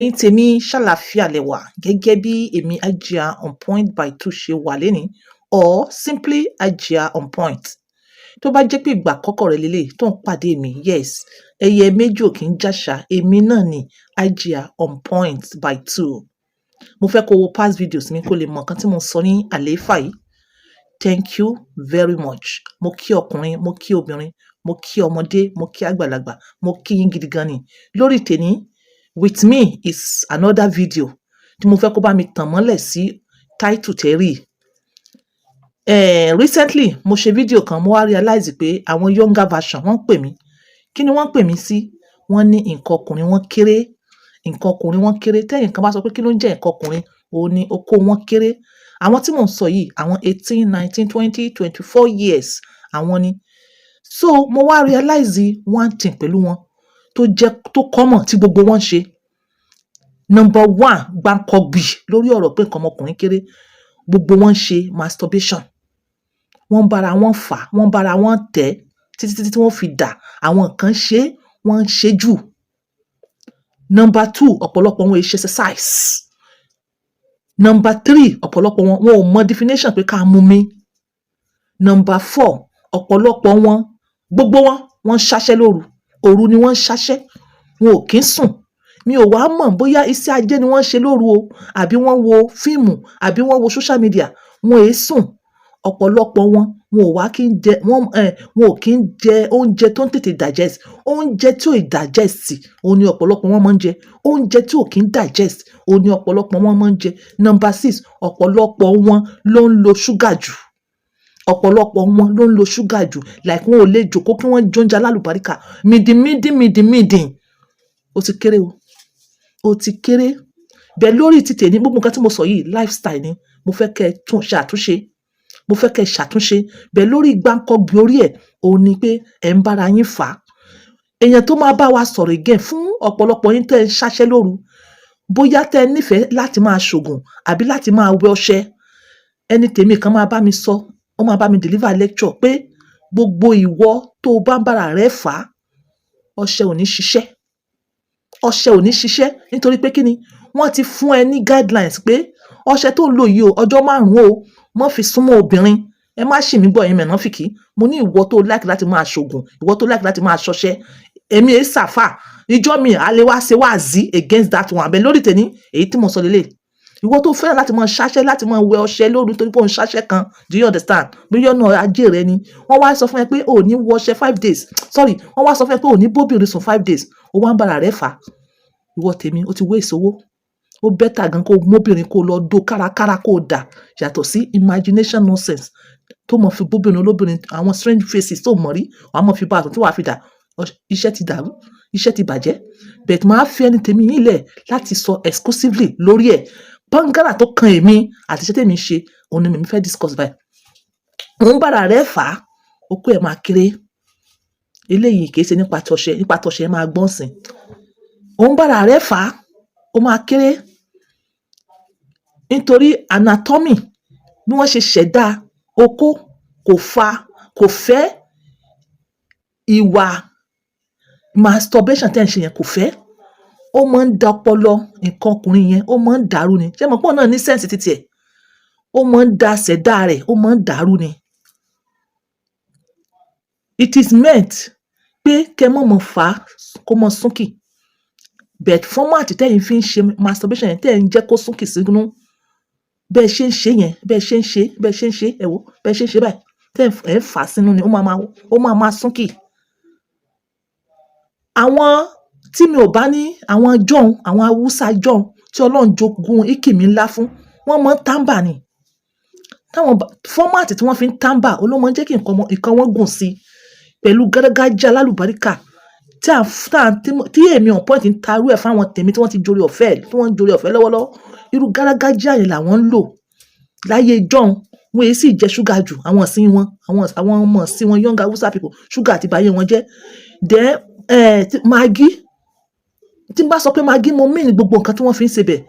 Ẹ̀yin tèmi, ṣàlàáfíà lẹ wà? Gẹ́gẹ́ bí èmi Hajia On Point by Two ṣe wà lénìí, or simply Hajia On Point. Tó bá jẹ́ pé ìgbà àkọ́kọ́ rẹ lélẹ̀ tó ń pàdé mi, yes, ẹyẹ méjì ò kí ń jàṣà, èmi náà ni Hajia On Point by Two. Mo fẹ́ kó wo past videos mi kó lè mọ nǹkan tí mo ń sọ ní àlééfà yìí. Thank you very much. Mo kí ọkùnrin, mo kí obìnrin, mo kí ọmọdé, mo kí àgbàlagbà, mo kí yín gidi gan ni. Lórí tèní with me is another video tí mo fẹ́ kó bá mi tàn mọ́lẹ̀ sí title tẹ́rì. Recently mo ṣe video kan, mo wá realize pé àwọn younger version wọ́n ń pè mí. Kí ni wọ́n ń pè mí sí? Wọ́n ní nǹkan ọkùnrin wọn kéré, nǹkan ọkùnrin wọn kéré. Tẹ́yìn kan bá sọ pé kí ló ń jẹ́ nǹkan ọkùnrin, òun ni okó wọn kéré. Àwọn tí mò ń sọ yìí, àwọn 18, 19, 20, 24 years àwọn ni. So mo wá realize one thing pẹ̀lú wọn tó jẹ́ tó common tí gbogbo wọn ń ṣe. Number one, gbáǹkọ́gbì lórí ọ̀rọ̀ pé nǹkan ọmọkùnrin kéré, gbogbo wọn ń ṣe masturbation. Wọ́n ń bára wọn fà, wọ́n ń bára wọn tẹ̀ títí títí tí wọ́n fi dà. Àwọn kan ṣe, wọ́n ń ṣe jù. Number two, ọ̀pọ̀lọpọ̀ wọn ò ṣe exercise. Number three, ọ̀pọ̀lọpọ̀ wọn, wọn ò mọ definition pé ká mumi. Number four, ọ̀pọ̀lọpọ̀ wọn, gbogbo wọn, wọ́n ń ṣáṣẹ́ lóru. Òru ni wọ́n ń ṣáṣẹ́. Wọn ò kí ń sùn. Mi ò wá mọ̀ bóyá iṣẹ́ ajé ni wọ́n ń ṣe lóru o, àbí wọ́n wo fíìmù, àbí wọ́n wo social media. Wọn è sùn. Ọ̀pọ̀lọpọ̀ wọn, wọn ò wá kí ń jẹ, wọ́n, wọn ò kí ń jẹ oúnjẹ tó ń tètè digest. Oúnjẹ tí ò digest, òun ni ọ̀pọ̀lọpọ̀ wọn máa ń jẹ. Oúnjẹ tí ò kí ń digest, òun ni ọ̀pọ̀lọpọ̀ wọn máa ń jẹ. Number six, ọ̀pọ̀lọpọ̀ wọn ló ń lo ṣúgà jù. Ọ̀pọ̀lọpọ̀ wọn ló ń lo ṣúgà jù. Like, wọn ò lè jókòó kí wọ́n jẹ oúnjẹ alálùbáríkà. Mídìmídì, mídìmídì. Ó ti kéré o. Ó ti kéré. Bẹ́ẹ̀ lórí ti tèmi, gbogbo nǹkan tí mo sọ yìí, lifestyle ni. Mo fẹ́ kẹ́ ẹ tún ṣe àtúnṣe. Mo fẹ́ kẹ́ ẹ ṣàtúnṣe. Bẹ́ẹ̀ lórí gbáǹkọ́gbì orí ẹ̀, òun ni pé ẹ̀ ń bára yín fà. Èèyàn tó máa bá wa sọ̀rọ̀ again fún ọ̀pọ̀lọpọ̀ yín tẹ́ ẹ ń ṣáṣẹ́ lóru, bóyá tẹ́ ẹ nífẹ̀ẹ́ láti máa ṣògùn àbí láti máa wẹ ọṣẹ. Ẹni tèmi kan máa bá mi sọ, ó máa bá mi deliver lecture pé gbogbo ìwọ tó bá ń bára rẹ fà, ọṣẹ ò ní ṣiṣẹ́. Ọṣẹ ò ní ṣiṣẹ́ nítorí pé kí ni? Wọ́n ti fún ẹ ní guidelines pé ọṣẹ tó ń lò yìí o, ọjọ́ 5 o, má fi súnmọ́ obìnrin. Ẹ má ṣì mí gbọ́, ẹ̀yin mẹ̀nàfìkì. Mo ní ìwọ tó like láti máa ṣògùn, ìwọ tó like láti máa ṣọṣẹ. Èmi è sàfà. Ìjọ́ mi a lè wá ṣe wáàzí against that one. Àbẹ̀ lórí tèmi, èyí tí mo sọ lélẹ̀. Ìwọ tó fẹ́ràn láti máa ṣáṣẹ́, láti máa wẹ ọṣẹ lóru torí pé ò ń ṣáṣẹ́ kan, do you understand? Bóyá ọ̀nà ajé rẹ ni. Wọ́n wá sọ fún ẹ pé o ò ní wọ ọṣẹ 5 days. Sorry, wọ́n wá sọ fún ẹ pé o ò ní bóbìnrin sùn 5 days. O wá ń bára rẹ fà. Ìwọ tèmi, o ti waste owó. Ó better gan kó móbìnrin kó lọ dó kárakára kó dà yàtọ̀ sí imagination nonsense tó mọ̀ fi bóbìnrin olóbìnrin, àwọn strange faces tó mọ̀ rí, wàá mọ̀ fi bá a sùn tí wàá fi dà. Iṣẹ́ ti dàrú, iṣẹ́ ti bàjẹ́. But màá fi ẹni tèmi yìí lẹ̀ láti sọ exclusively lórí ẹ̀. Pọ́ngàrà tó kan èmi àti iṣẹ́ tèmi ń ṣe, òun ni èmi fẹ́ discuss báyìí. Òun bára rẹ fà, okó ẹ̀ máa kéré. Eléyìí kì í ṣe nípa tọṣẹ, nípa tọṣẹ máa gbọ́n sìn. Òun bára rẹ fà, ó máa kéré. Nítorí anatomy bí wọ́n ṣe ṣẹ̀dá okó kò fa, kò fẹ́ ìwà masturbation tí ẹ̀ ń ṣe yẹn, kò fẹ́. Ó máa ń da ọpọlọ nǹkan ọkùnrin yẹn, ó máa ń dàrú ni. Ṣé mo pé òun náà ní sense títí ẹ̀? Ó máa ń da ṣẹ̀dá rẹ̀, ó máa ń dàrú ni. It is meant pé kẹ́ mọ̀ mọ̀ fà kó mọ̀ súnkì. But format tẹ́yin fi ń ṣe masturbation yẹn, tẹ́ ẹ̀ ń jẹ́ kó súnkì sínú, bẹ́ẹ̀ ṣe ń ṣe yẹn, bẹ́ẹ̀ ṣe ń ṣe, bẹ́ẹ̀ ṣe ń ṣe, ẹ wò, bẹ́ẹ̀ ṣe ń ṣe báyìí, tẹ́ ẹ̀ ń fà sínú ni, ó máa máa súnkì. Àwọn tí mi ò bá ní àwọn jọ̀hún, àwọn Haúsá jọ̀hún tí Ọlọ́run jogún ìkìmí ńlá fún, wọ́n máa ń tàǹbà ni. Táwọn format tí wọ́n fi ń tàǹbà, òun ló máa ń jẹ́ kí nǹkan wọn gùn sí pẹ̀lú gárágájá alálùbáríkà tí à tí èmi On Point ń ta irú ẹ̀ fún àwọn tèmi tí wọ́n ti jorí ọ̀fẹ́, tí wọ́n ń jorí ọ̀fẹ́ lọ́wọ́lọ́wọ́. Irú gárágájá yẹn làwọn ń lò láyé jọ̀hún. Wọn èé sì jẹ ṣúgà jù. Àwọn ìsìn wọn, àwọn ọmọ ìsìn wọn, young Hausa people, ṣúgà ti bayé wọn jẹ́. Then, Maggi, tí n bá sọ pé Maggi, mo mean gbogbo nǹkan tí wọ́n fi ń sebẹ̀.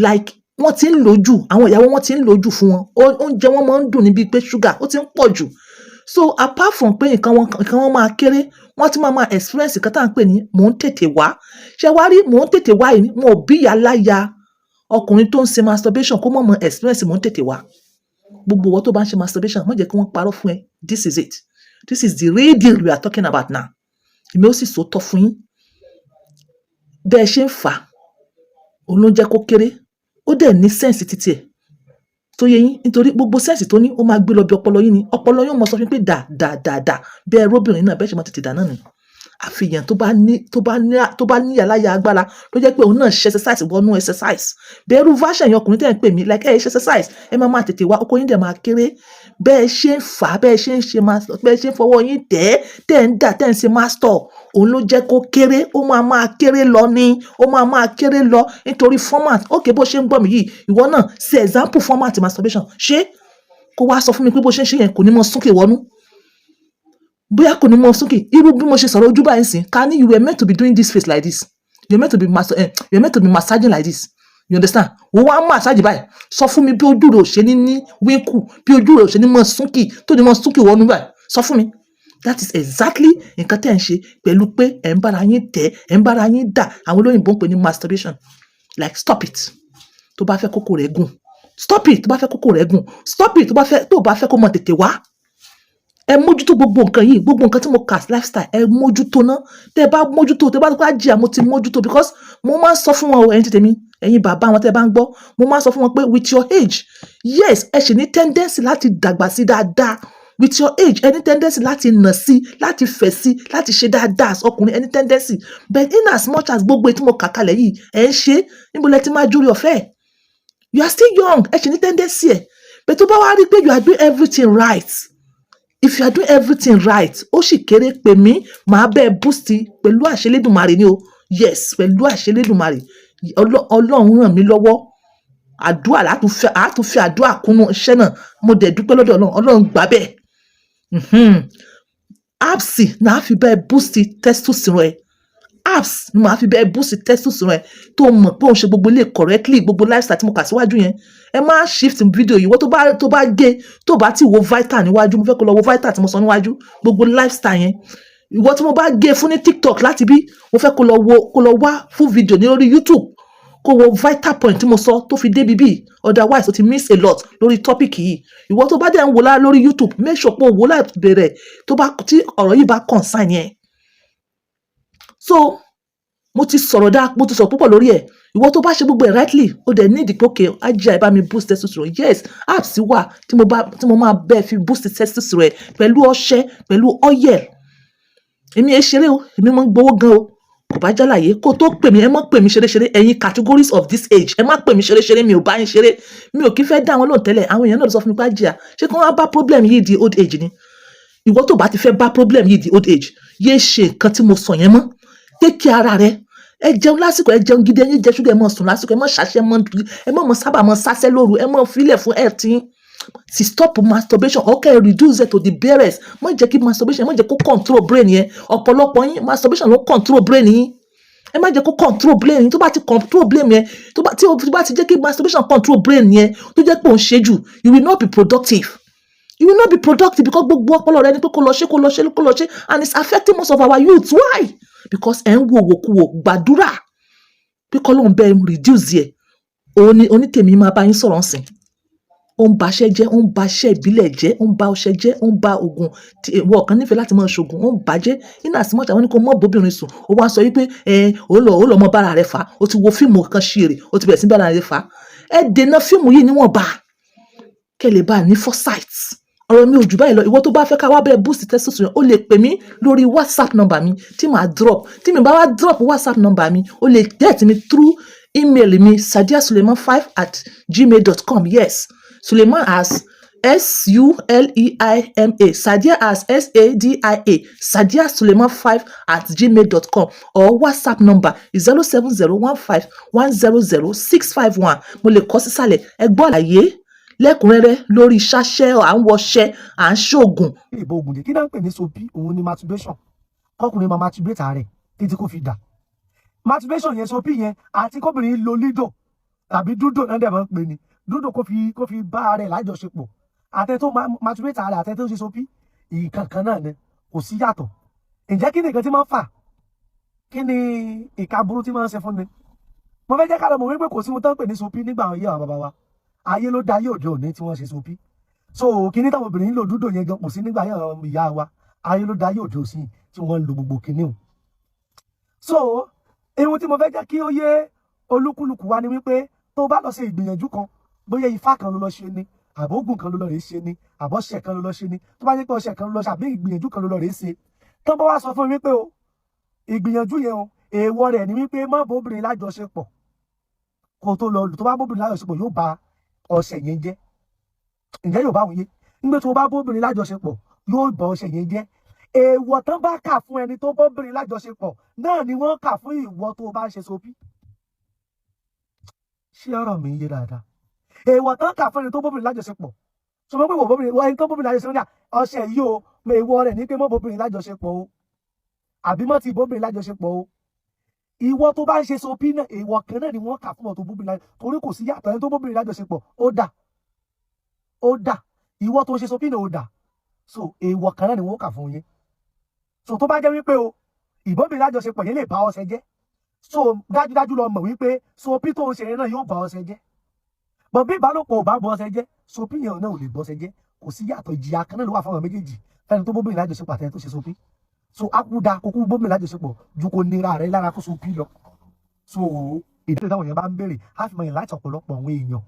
Like, wọ́n ti ń lò jù, àwọn ìyàwó wọn ti ń lò jù fún wọn. Oúnjẹ wọn máa ń dùn níbi pé ṣúgà ó ti ń pọ̀ jù. So apart from pé nǹkan wọn máa kéré, wọ́n ti máa experience nǹkan tá à ń pè ní mò ń tètè wá. Ṣé wá rí mò ń tètè wá yìí, wọn ò bí ìyá láya ọkùnrin tó ń ṣe masturbation kó mọ̀ mọ̀ experience mò ń tètè wá. Gbogbo ìwọ tó bá ń ṣe masturbation, má jẹ́ kí wọ́n parọ́ fún ẹ. This is it, this is the real deal we are talking about now. Èmi ó sì sòótọ́ fún yín. Bẹ́ẹ̀ ṣe ń fà á, òun ló ń jẹ́ kó kéré. Ó dẹ̀ ní sense títí ẹ̀ tó yé yín, nítorí gbogbo sense tó ní, ó máa gbé lọ bí ọpọlọ yín ni. Ọpọlọ yín ó mọ sọ fún yín pé dà dà dà dà. Bẹ́ẹ̀ róbìnrin náà, bẹ́ẹ̀ ṣe máa tètè dà náà ni. Àfihàn tó bá ní aláya agbára tó jẹ́ pé òun náà ṣe exercise wọnú exercise bẹ́ẹ̀. Irú version yẹn, ọkùnrin tẹ́ ń pè mí, like, ẹ ṣe exercise, ẹ máa máa tètè wá, okó yín dẹ̀ máa kéré. Bẹ́ẹ̀ ṣe ń fà á, bẹ́ẹ̀ ṣe ń ṣe máa, bẹ́ẹ̀ ṣe ń fọwọ́ yín tẹ̀ ẹ́, tẹ́ ń dà, tẹ́ ń ṣe master, òun ló jẹ́ kó kéré. Ó máa máa kéré lọ ni, ó máa máa kéré lọ nítorí format. Ok, bó ṣe ń gbọ́ mi yìí, ìwọ náà ṣe example format masturbation, ṣé kó wá sọ fún mi pé bó ṣe ń ṣe yẹn kò ní mọ súnkè wọnú, bóyá kò ní mọ súnkè. Irú bí mo ṣe sọ̀rọ̀ ojú báyìí sìn, ká ní you were meant to be doing this face like this, you were meant to be massaging like this, you understand? Wọ́n wá massage báyìí. Sọ fún mi bí ojú rẹ̀ ò ṣe ní ní wíńkù, bí ojú rẹ̀ ò ṣe ní mọ súnkì, tó ní mọ súnkì wọnú báyìí. Sọ fún mi. That is exactly nǹkan tẹ́ ẹ̀ ń ṣe pẹ̀lú pé ẹ̀ ń bára yín tẹ̀, ẹ̀ ń bára yín dà. Àwọn olóyìnbó ń pè ní masturbation. Like, stop it. Tó bá fẹ́ kókó rẹ̀ gùn, stop it. Tó bá fẹ́ kókó rẹ̀ gùn, stop it. Tó bá fẹ́ kó mọ tètè wá, ẹ mójútó gbogbo nǹkan yìí. Gbogbo nǹkan tí mo kà sí lifestyle, ẹ mójútó ná. Tẹ́ ẹ bá mójútó, tẹ́ bá tó bá jìyà, mo ti mójútó, because mo máa ń sọ fún wọn o. Ẹ̀yin tèmi, ẹ̀yin bàbá wọn, tẹ́ ẹ bá ń gbọ́, mo máa ń sọ fún wọn pé with your age, yes, ẹ ṣì ní tendency láti dàgbà sí dáadáa. With your age, ẹ ní tendency láti nà sí, láti fẹ̀ sí, láti ṣe dáadáa as ọkùnrin. Ẹ ní tendency, but in as much as gbogbo èyí tí mo kà kalẹ̀ yìí ẹ ń ṣe, níbo lẹ ti máa jórí ọ̀fẹ́? You are still young. Ẹ ṣì ní tendency ẹ, but tó bá wá rí pé you are doing everything right, if you are doing everything right, ó sì kéré, pè mí, màá bẹ́ẹ̀ boost pẹ̀lú àṣẹ Elédùmarè ni o. Yes, pẹ̀lú àṣẹ Elédùmarè. Ọlọ́run ràn mí lọ́wọ́. Àdúrà látúnfẹ́, àtúnfẹ́ àdúrà kúnnú iṣẹ́ náà. Mo dẹ̀ dúpẹ́ lọ́dọ̀ Ọlọ́run. Ọlọ́run gbà bẹ́ẹ̀. Herbs náà fi bẹ́ẹ̀ boost testosterone ẹ̀. Herbs ni màá fi bẹ́ẹ̀ boost testosterone ẹ̀, tó mọ̀ pé òun ṣe gbogbo ilé correctly, gbogbo lifestyle tí mo kà síwájú yẹn. Ẹ má shift video yìí. Wọ́n tó bá gé, tó bá ti wo vital níwájú, mo fẹ́ kó lọ wo vital tí mo sọ níwájú, gbogbo lifestyle yẹn. Ìwọ tí mo bá gé fún ní TikTok láti bí, mo fẹ́ kó lọ wo, kó lọ wá full video ní orí YouTube, kó wo vital point tí mo sọ tó fi débi bí. Otherwise, o ti miss a lot lórí topic yìí. Ìwọ tó bá dẹ̀ ń wò lá lórí YouTube, make sure pé o wò láti bẹ̀rẹ̀, tó bá tí ọ̀rọ̀ yìí bá concern yẹn. So mo ti sọ̀rọ̀ dá, mo ti sọ̀rọ̀ púpọ̀ lórí ẹ̀. Ìwọ tó bá ṣe gbogbo ẹ̀ rightly, ó dẹ̀ ní ìdí pé okay, ajá, ẹ bá mi boost testosterone. Yes, herbs wà tí mo máa bẹ́ẹ̀ fi boost testosterone ẹ̀ pẹ̀lú ọṣẹ, pẹ̀lú oil. Èmi ẹ ṣeré o, èmi máa ń gbowó gan o. Kò bá jálàyé kó tó pè mí, ẹ má pè mí ṣeréṣeré. Ẹ̀yin categories of this age, ẹ má pè mí ṣeréṣeré. Mi ò bá yín ṣeré. Mi ò kí fẹ́ dá wọn lóhùn tẹ́lẹ̀. Àwọn èèyàn náà ló sọ fún mi pé àjíà, ṣé kí wọ́n á bá problem yìí di old age ni? Ìwọ tó bá ti fẹ́ bá problem yìí di old age, yéé ṣe nǹkan tí mo sọ yẹn mọ́. Take care ara rẹ. Ẹ jẹun lásìkò, ẹ jẹun gidi, ẹ yé jẹ ṣúgà, ẹ má sùn lásìkò, ẹ má ṣàṣẹ mọ́, ẹ má mọ sábà mọ sáṣẹ lóru, ẹ má filẹ̀ fún health yín. Sì stop masturbation or kẹ́ reduce it to the barest. Má jẹ́ kí masturbation, má jẹ́ kó control brain yẹn. Ọ̀pọ̀lọpọ̀ yín, masturbation ló control brain yín. Ẹ má jẹ́ kó control brain yín. Tó bá ti control brain yẹn, tó bá ti jẹ́ kí masturbation control brain yẹn, tó jẹ́ pé òun ṣe jù, you will not be productive. You will not be productive, because gbogbo ọpọlọ rẹ ni pé kó lọ ṣe, kó lọ ṣe, kó lọ ṣe. And it's affecting most of our youths. Why? Because ẹ̀ ń wo òwòkuwò. Gbàdúrà pé kọ́lọ́run bẹ́ẹ̀ reduce ẹ̀. Òun ni onítèmi máa bá yín sọ̀rọ̀ ńsìn. Ó ń baṣẹ́ jẹ́, ó ń baṣẹ́ ìbílẹ̀ jẹ́, ó ń ba ọṣẹ jẹ́, ó ń ba oògùn tí ìwọ kan nífẹ̀ẹ́ láti máa ṣoògùn, ó ń bàjẹ́. In as much àwọn ní kó mọ́ bóbìnrin sùn, ó wá sọ wípé ẹ ó lọ mọ bára rẹ fà á. Ó ti wo fíìmù kan ṣe èrè, ó ti bẹ̀rẹ̀ sí bára rẹ fà á. Ẹ dènà fíìmù yìí níwọ̀nba, kẹ́ lè bá a ní foresight. Ọ̀rọ̀ mi ò jù báyìí lọ. Ìwọ tó bá fẹ́ ká wá bẹ́ẹ̀ boost testosterone, ó lè pè mí lórí WhatsApp number mi tí màá drop. Tí mi bá wá drop WhatsApp number mi, ó lè get mi through email mi, sadiasuleiman5@gmail.com. Yes, Suleiman as Suleima, Sadia as Sadia, sadiasuleiman5@gmail.com, or WhatsApp number 07015100651. Mo lè kọ sísàlẹ̀. Ẹ gbọ́ àlàyé lẹ́kùnrẹ́rẹ́ lórí ṣáṣẹ́, à ń wọṣẹ́, à ń ṣoògùn. Ìbò ògùn jẹ, kí náà ń pè ní sopi? Òun ni masturbation. Kọkùnrin máa masturbate rẹ̀ títí kó fi dà. Masturbation yẹn, sopi yẹn, àti kóbìnrin lo lido tàbí dúdò náà dẹ̀ máa ń pè ní dúdò, kó fi bá rẹ̀ lájọṣepọ̀, àtẹ tó masturbate rẹ̀, àtẹ tó ṣe sopi, Ìkan kan náà ni, kò sí yàtọ̀. Ǹjẹ́ kí ni nǹkan tí máa ń fà? Kí ni ìka burú tí máa ń ṣe fún ni? Mo fẹ́ jẹ́ ká lọ mọ̀ wípé kò sí ohun tó ń pè ní sopi nígbà ayé àwọn bàbá wa. Ayé ló dá ayé òde òní tí wọ́n ṣe sopi. So kíní táwọn obìnrin ń lò dúdò yẹn gan kò sí nígbà ayé àwọn ìyá wa. Ayé ló dá ayé òde òsì tí wọ́n ń lo gbogbo kíní o. So ohun tí mo fẹ́ jẹ́ kí ó yé olúkúlùkù wa ni wípé tó bá lọ ṣe ìgbìyànjú kan, bóyá ifá kan ló lọ ṣe ni, àbógun kan ló lọ rèé ṣe ni, àbọ̀ṣẹ̀ kan ló lọ ṣe ni, tó bá jẹ́ pé ọṣẹ kan ló lọ ṣe àbí ìgbìyànjú kan ló lọ rèé ṣe, tó bá wá sọ fún mi wípé o ìgbìyànjú yẹn o, èèwọ̀ rẹ̀ ni wípé má bóbìnrin lájọṣepọ̀ kó tó lọ lù. Tó bá bóbìnrin lájọṣepọ̀, yóò ba ọṣẹ yẹn jẹ́. Ǹjẹ́ yóò bá wọn yé? Nígbà tó bá bóbìnrin lájọṣepọ̀, yóò ba ọṣẹ yẹn jẹ́. Èèwọ̀ tán bá kà fún ẹni tó bóbìnrin lájọṣepọ̀ náà ni wọ́n kà fún ìwọ tó bá ń ṣe sopi. Ṣé ọ̀rọ̀ mi yé dáadáa? Èèwọ̀ tán kà fún ẹni tó bóbìnrin lájọṣepọ̀, sọ fún pé wọ́n bóbìnrin, ẹni tó bóbìnrin lájọṣepọ̀ ní ọṣẹ yìí o, èèwọ̀ rẹ̀ ní pé mọ́ bóbìnrin lájọṣepọ̀ o, àbí mọ́ ti bóbìnrin lájọṣepọ̀ o. Ìwọ tó bá ń ṣe sopi náà, èèwọ̀ kan náà ni wọ́n kà fún ọ tó bóbìnrin lájọṣepọ̀, torí kò sí yàtọ̀. Ẹni tó bóbìnrin lájọṣepọ̀ ó dà, ó dà. Ìwọ tó ń ṣe sopi náà, ó dà. So èèwọ̀ kan náà ni wọ́n kà fún yín. So tó bá jẹ́ wípé o ìbóbìnrin lájọṣepọ̀ yẹn lè bá ọṣẹ jẹ́, so dájúdájú lọ mọ̀ wípé sopi tó ń ṣe yẹn náà yóò bá ọṣẹ jẹ́. Bọ̀ bí ìbálòpọ̀ ò bá bọ́ ọṣẹ jẹ́, sopi yẹn náà ò lè bọ́ ọṣẹ jẹ́. Kò sí yàtọ̀, ìjìyà kan náà ló wà fún àwọn méjèèjì, fẹ́ni tó bóbìnrin lájọṣepọ̀ àtẹni tó ṣe sopi. So akúda kókó bóbìnrin lájọṣepọ̀ ju kó nira rẹ lára kó sopi lọ. So ìdílé táwọn èèyàn bá ń béèrè, á fi mọ ìyẹn láti ọ̀pọ̀lọpọ̀ àwọn èèyàn,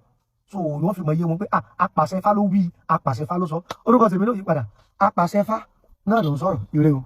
so wọ́n fi mọ iye wọn pé apàṣẹ fá ló wí, apàṣẹ fá ló sọ. Orúkọ tèmi ló yí padà, apàṣẹ fá náà ló ń sọ̀rọ̀. Ire o.